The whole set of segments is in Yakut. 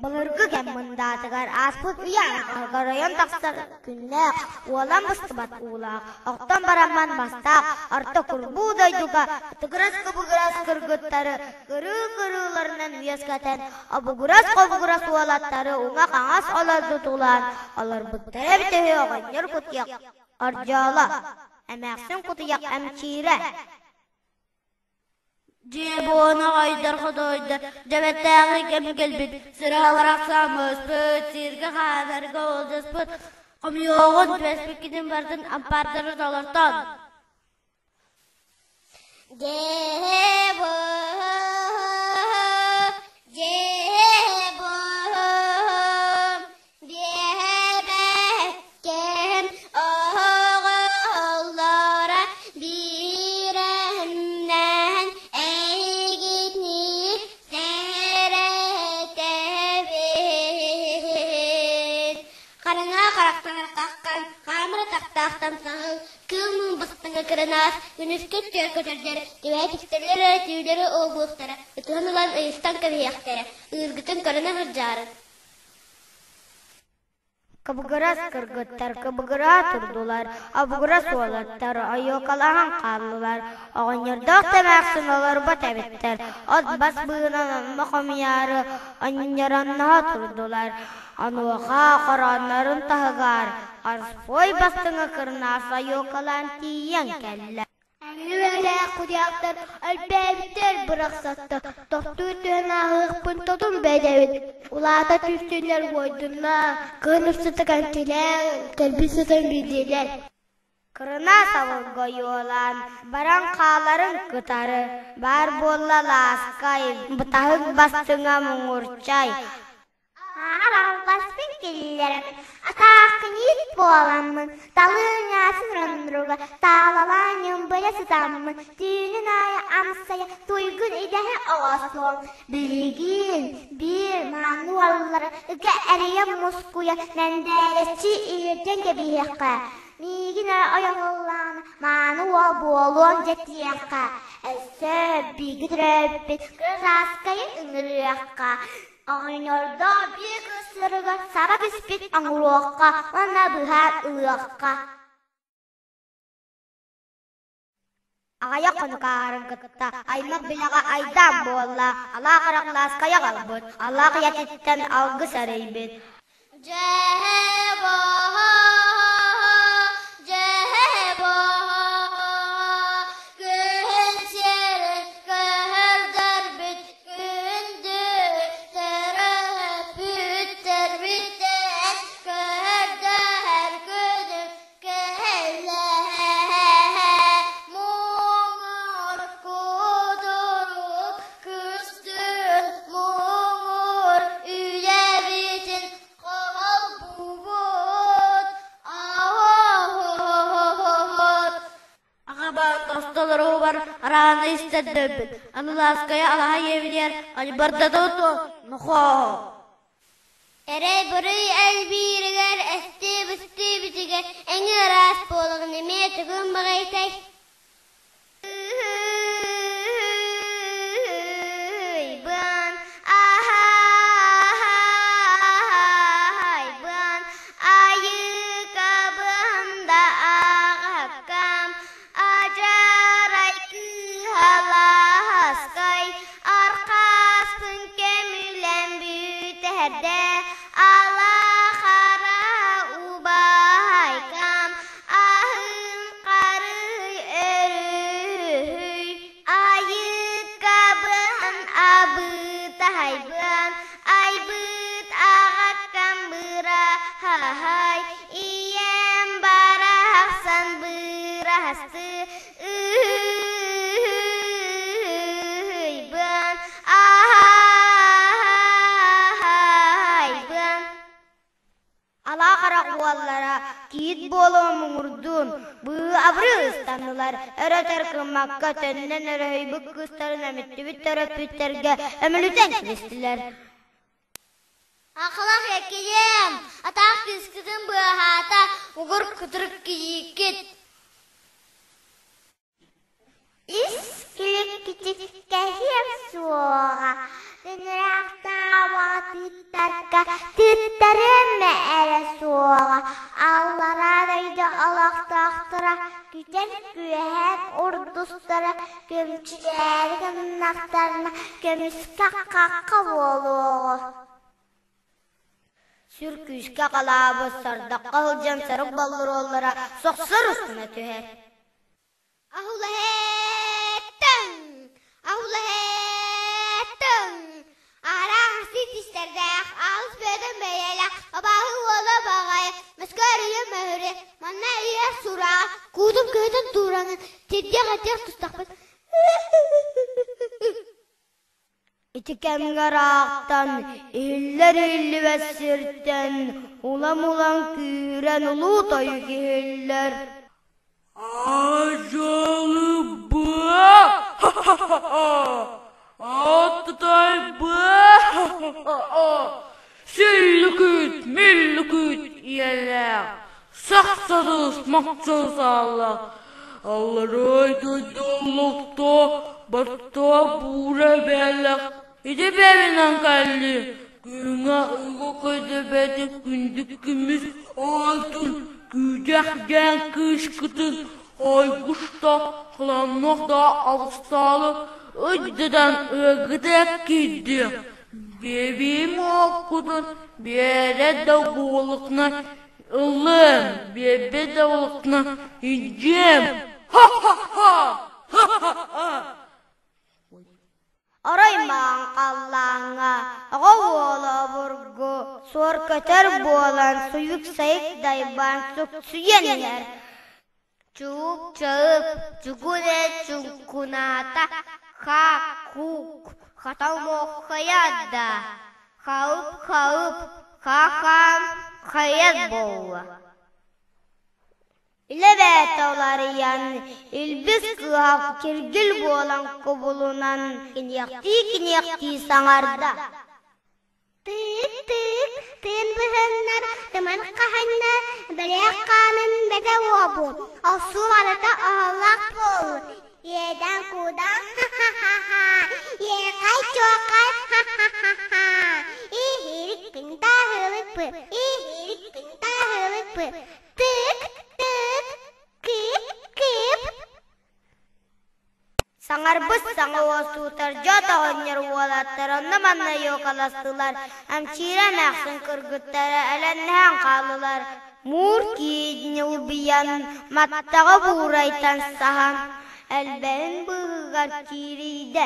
Былыргы кэм мындаатыгар ааспыт үйэ аҥаарыгар ойон тахсар күннээх, уолан быстыбат уулаах, охтон барамман мастаах, орто курбуу дойдуга ытыгырас-кыбыгырас кыргыттары кырыы-кырыыларынан үөскэтэн, обугурас-хобугурас уолаттары уҥа-хаҥас олордутулаан олорбуттара эбитэ үһү оҕонньор кутуйах Ордьооло, эмээхсин кутуйах эмчиирэ. Дьиэ буона ойдор-хотойдор, дьэбэттээҕи кэм кэлбит, сыраалар ахсааммыспыт, сиргэ хаанарга уолдьаспыт, хомуйуоҕун түбэспиккитин барытын ампаардары толортон. Дьиэ дьиэ Биэбэккэм оҕолоро биирэннээн эйигини сэрэтэбин. Хараҥа харахтан арахтаххан, хаамыра тахтаахтан саһыл, кыыл муҥ быстыҥа кырынаас, күнүскү түөр көтөрдөр, түбэһэ түстэллэр эрэ түүлэри уолбуохтара, ытыһын ылан ыйыстан кэбиһиэхтэрэ, ыыргытын көрүнэ сылдьаарын. Кыбыгырас кыргыттар кыбыгыраа турдулар, обугурас уолаттар ойуокалаһан хааллылар, оҕонньордоох да эмээхсин олорбот эбиттэр, от-бас быыһынан онно хомуйаары онньоронноһо турдулар. Онуоха хорооннорун таһыгар Орспуой бастыҥа кырнаас ойуокалаан тиийэн кэллэ. Үөлээх кутуйахтар элбээбиттэр бырахсаттар, тохтуу түһэн ааһыахпын тотум бэдэбит, улаата түстүннэр уойдунна, кыһын устата кэмчилээн, кэлбит сытан билдилэр. Кырынаас авылга ойуолаан, баран хааларын кытары, баар буолла лааскай, бытаһык бастыҥа муҥурчай, Аралласпын киллэрэн, атааххыньыыт буоламмын, талыҥаасын ронруга, таалалаан ньымбыйа сытаммын, түүнүн аайы амсайа туйгун идэһэ оҕослуом. Билигин биир мааны уоллара ыга эрийэ мускуйа мэндээреччи иһирдьэн кэбиһиэххэ, миигин эрэ ойоҕоллоон мааны уол буолуом дьэтиэххэ, өссө бииргэ төрөөбүппүт кырааскайы ыҥырыахха. Оҕонньордоох биир кыыстарыгар саба түспүт оҥоруохха уонна быһаар ылыахха. Аҕыйах хонук ааһарын кытта аймах билэҕэ айдаан буолла, алаа харах лааскайа аҕалбыт, алаах ийэтиттэн алгыс эрэйбит. Дьэһэ-боһо, дьэһэ-боһо, күһүн сиэрин көһөрдөрбүт күндү төрөппүттэрбитин көһөрдөһөр күнүм кэллэ. Муҥур кутурук күстүн муҥур үйэбитин холбуубут аһоһоһоһот. Аҕабаат остолоругар арааны истэрдэрбит, Анылааскайа алаһа ийэбитигэр айбардата нохоо. Эрэй-буруй элбииригэр, эстии-быстыы эҥин араас буоларын эмиэ тугун баҕайытай? Ыһыйбын, аһаайбын, айыкабын да аҕаккам, адьарай кыыһалаһаскай, архааспын көмүлэн бүтэһэрдэ, ала хара убаһайкам, Аһыын харый өрүһүй, айыккабын абытаһайбын, айбыт аҕаккам быраһаһай, ийэм барахсан быраһасты ыһыйбын, аһаһайбын. Алаа харах уоллара киит буолуо муҥурдуун быы-абырыы ыстаннылар, өрө-өтөр гыммакка төннөн өрөһүйбүт кыыстарын өмүттүбүт төрөппүттэргэ өмүлүтэн кэбистилэр. Ахлах эккийэм, атаах кыыскытын быаһаата, угур кутурук кийииккит. Ис килик кэһиэм суоҕа. Тыҥырахтаабаҕа тыыттарга тыыттарыам эрэ суоҕа, аллараа дойду олохтоохторо күтэр күөһээн урдустара көмүчүлээри гыннахтарына көмүскэ хахха буолуоҕа. Сүр күүскэ халаабыт сардахха сылдьан сарык боллуруоллара сохсор устуна түһэр. Аһулаһэттэн! Аһулаһэттэн! Араҥасы тистэрдээх, аҕыс бөдөҥ бэйэлээх, абааһы уола баҕайы, мөскө өрүйэ мөһүрү, манна ийэ сураҕа, куутум кыһытын туураҥын, тирдиэх-этиэх тустахпын. Ити кэмҥэ ыраахтан, иһиллэр-иһиллибэт сиртэн улам-улам күүһүрэн улуу тойук иһиллэр. Ажалыбаа! Аттайбаа! Сүллүкүт, мүллүкүт ийэлээх, сахсарыс махсарыс ааллаах, алларай дойду олохтоох бартаа буура бээлээх ити бэбинэн кэлли, күҥҥэ ыга көдөбөтө күндү көмүс алтын күүтэх диэн кыыскытын ойгуста холоннох да алыстаалы ыйдыдан ыагыта киирди. Биэбиим уоккутун биэрэ да буолукна ылыам, биэрбэ да буолукна илдьиэм. Ха-ха-ха! Ха-ха-ха! Орой маҥан халлааҥҥа оҕо уола обургу суор көтөр буолан суйук-сайык дайбаан суксуйан иһэр. Чууп-чаып, чугун эт чуҥкунаата, ха-кук, хатамоххайа да, хауп-хауп, ха-хаам хайат буолла. Илэ бэйэтэ уларыйан, илбис кыыһа киргил буолан кубулунан киниэхтии-киниэхтии саҥарда. Тыык-тыык, тыын быһыннар, тымыр хаһынна, бэлиэх хаанын бэтэ уобу, охсуу барыта оһоллоох буолу, иэдэн-куудан ха-ха-ха-ха, иэхэй-чуохай ха-ха-ха-ха, иһирикпин таһылыкпы, иһирикпин таһылыкпы, тык тык кыып кыып. Саҥарбыт саҥа уостуутар дьот оҕонньор уолаттар онно-манна йуокаластылар, Амчира эмээхсин кыргыттара элэннэһэн хааллылар. Муур киинни улбуйан, маттаҕа буурайтан саһан, элбэһин быыһыгар киирийдэ.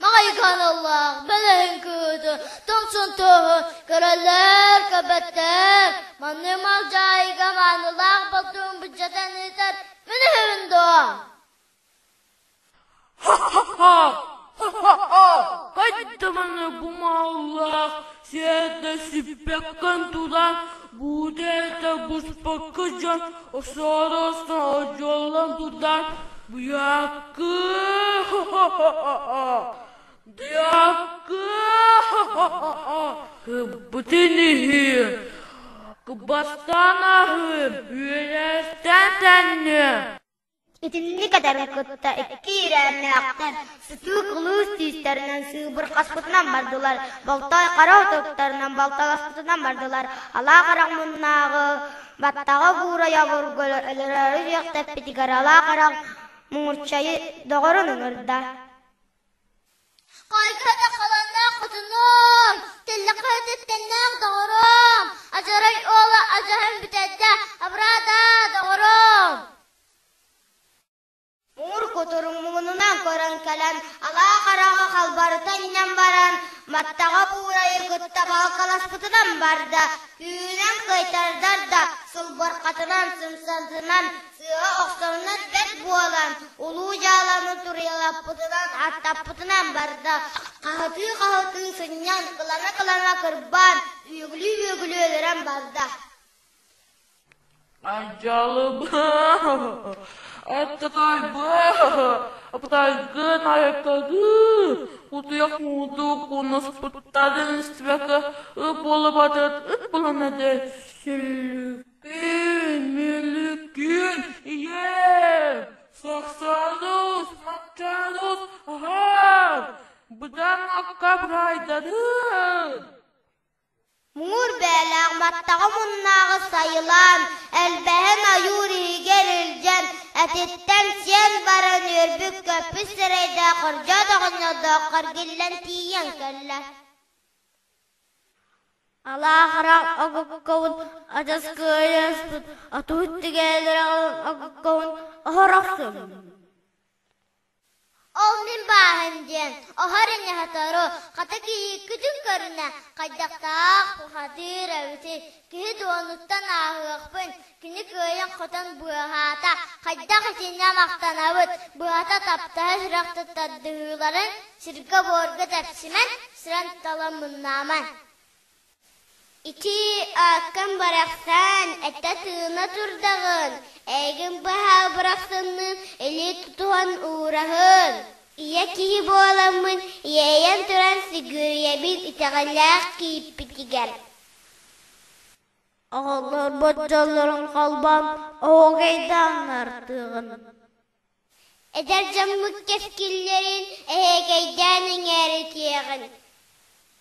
Маҕайганаллаах бэлэһин кыыһы томсун тыаһы көрөллөр, көрбөттөр. Манны малдьаайыга маанылаах балтын быдьатан ыытар мин үһүбүн дуо? Ха-ха-ха! Ха-ха-ха! Хайдаманы бу мааллаах сиэтэ сиппэккин тутан, буута буспакка дьон осооростон одьуоллан тутан Быйаакы! Ха-ха-ха! Дыйаакы! Ха-ха-ха! Кыббытын иһин, кыбастаан аһыым, үөлэстэн тэнниэм. Итинник этэрин кытта икки ирээннээхтэр сытыы кылыыс тиистэринэн сыыбырҕаспытынан бардылар, болтой хара отуктарынан балталаспытынан бардылар, алаа харах муннааҕы баттаҕа буурайа обургу өлөрөөрү сүөхтэппитигэр алаа харах муҥурчайы доҕорун ыҥырда. Хайгыһыта халаннаах хотунум, тэллэххэ тэннээх доҕорум, адьарай уола адьаһын бүтэрдэ, абыраата доҕорум. Муҥур кутуруҥ муҥунунан көрөн кэлэн, алаа хараҕа халбарыта иҥэн баран, маттаҕа буурайы кытта баалкаласпытынан барда, күүһүнэн кыайтардар да, сылбырҕатынан, сымсатынан, сыыһа охсорунан бэрт буолан, улуу дьааланы туруйалаппытынан, аттаппытынан барда, хаһытыы-хаһытыы сынньан, кылана-кылана кырбаан, үөгүлүү-үөгүлүү өлөрөн барда. Дьалыбаа, аттакайбаа, аптайгын айаккадыы, утуйах муҥутуук кунаспыттарын истибэккэ ып буолабатыт ыт булан этэ сүллүкүн, мүлүкүн, ийээ, сахсаанус, макчаанус, аһаа, быдан акка абырайдарын! Муҥур бэйэлээх маттаҕа муннааҕы сайылаан, элбэһэн ойуур иһигэр илдьэн, этиттэн сиэн баран үөрбүт-көппүт сирэйдээх ордьоот оҕонньордооххо эргиллэн тиийэн кэллэ. Алаа харах огуккобун адьас кыайыаспыт, отуһут тигэлэри огуккобун оһор охсун Ол мин бааһым диэн, оһор ини сотору, хата кийииккитин көрүнэ, хайдахтаах бухатыыр эбитий, киһи дуонуттан ааһыахпын, кини кыайан-хотон быаһаата, хайдах итиннэ махтанабыт, быһата таптаһа сүрэх тардыһыыларын сиргэ-буорга тэпсимэн, сирэн-талан муннааман. Ити ааккын барахсан, этэ-тыына турдаҕын, эйигин быһа бырахсынныын илии тутуһан уураһын. Ийэ киһи буоламмын иэйэн туран сүгүрүйэбин итэҕэллээх кииппитигэр. Оҕолорбут дьоллорун холбоон оһуокайдаан артыаҕын. Эдэр дьоммут кэскиллэрин эһиэкэйдээн иҥэритиэҕин.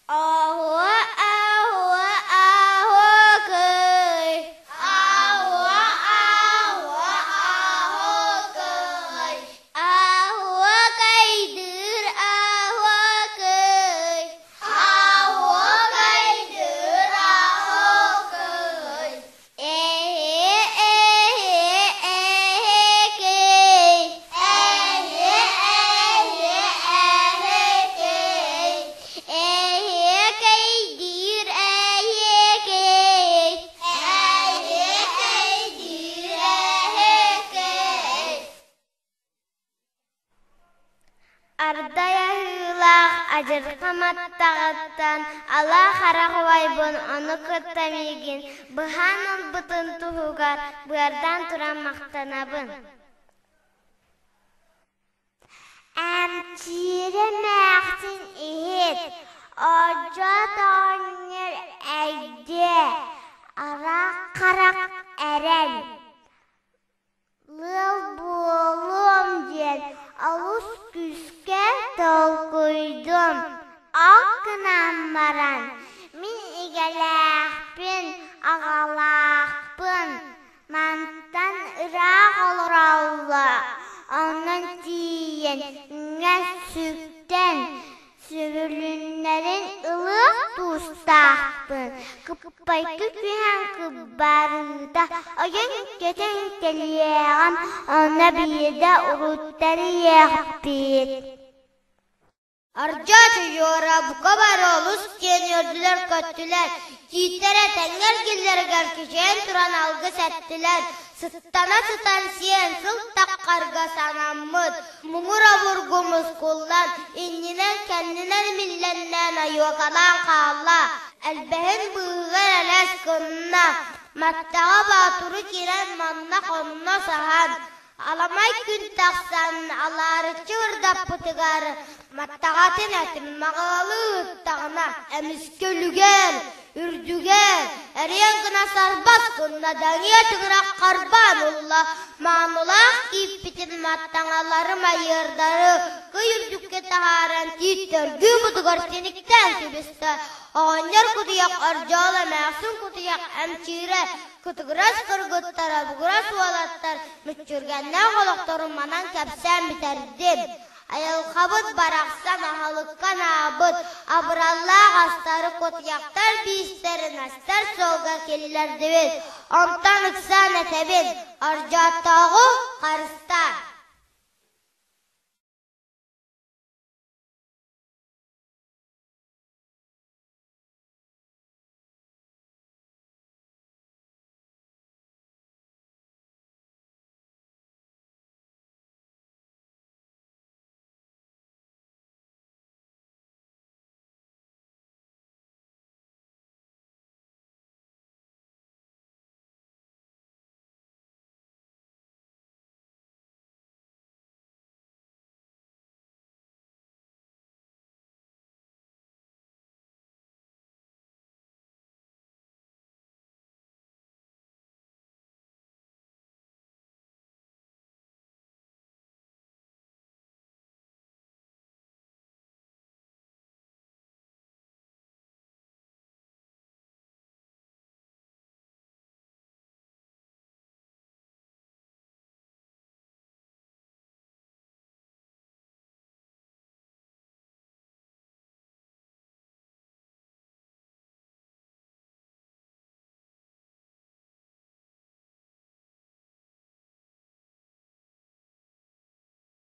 Ааһуа, ааһуа, ааһуокай! Ааһуа, ааһуа, ааһуокай! Ааһуокайдыыр ааһуокай! Ааһуокайдыыр ааһуокай! Эһээ, эһээ, эһээкэй! Эһээ, эһээ, эһээкэй! Эһээкэй диир эһээкэй! Эһээкэй диир эһээкэй! Ардай аһыылаах адьырҕа маттаҕыттан ала харах убайбын ону кытта миигин быһаан ылбытын туһугар быардаан туран махтанабын. Эмчиирэ эмээхсин иһит, одьоот оҕонньор эйдиэ, араак харах эрэн Ыал буолуом диэн олус күүскэ толкуйдум. Ол гынан баран мин игэлээхпин, аҕалаахпын, мантан ыраах олороллор, онон тиийэн үҥэн-сүктэн Сүрүлүннэрин ылыах туустаахпын, кыппайгы түһэн кыбарыыта ойон көтөн кэлиэҕим, онно биирдэ уруттарыйыахпыт. Ардьа Чуйуора бука бары олус диэн үөрдүлэр-көттүлэр, тииттэрэ тэҥҥэ эргиллэригэр кичэйэн туран алгыс эттилэр, сыттана сытан сиэн сыл таххарга санаммыт, муҥур обургу мускуллан, иннинэн-кэннинэн имиллэннээн ойуокалаан хаалла, элбэһин быыһыгар элэс гынна, Маттаҕа Боотуру киирэн манна хонно саһан, аламай күн тахсан алаарыччы ырдаппытыгар Маттаҕатын этим маҕалыы ыттаҕына эмискэ үлүгэр, үрдүгэр, эриэн гына сарбас гынна дэҥиэ тыгырах харбаан ылла, маанылаах кииппитин маттаҥалары майыардары кый үрдүккэ таһааран тиит төргүү мутугар тиниктээн кэбистэ. Оҕонньор кутуйах ордьоол эмээхсин кутуйах эмчиирэ, кытыгырас кыргыттара, бугурас уолаттар мүччүргэннээх олохторун манан кэпсээн бүтэрдим. Айылҕабыт барахсан аһылыкка анаабыт абыраллаах астары кутуйахтар биистэрин астар суолга киллэрдибит. Онтон ыксаан этэбин, ордьооттооҕу харыстаа.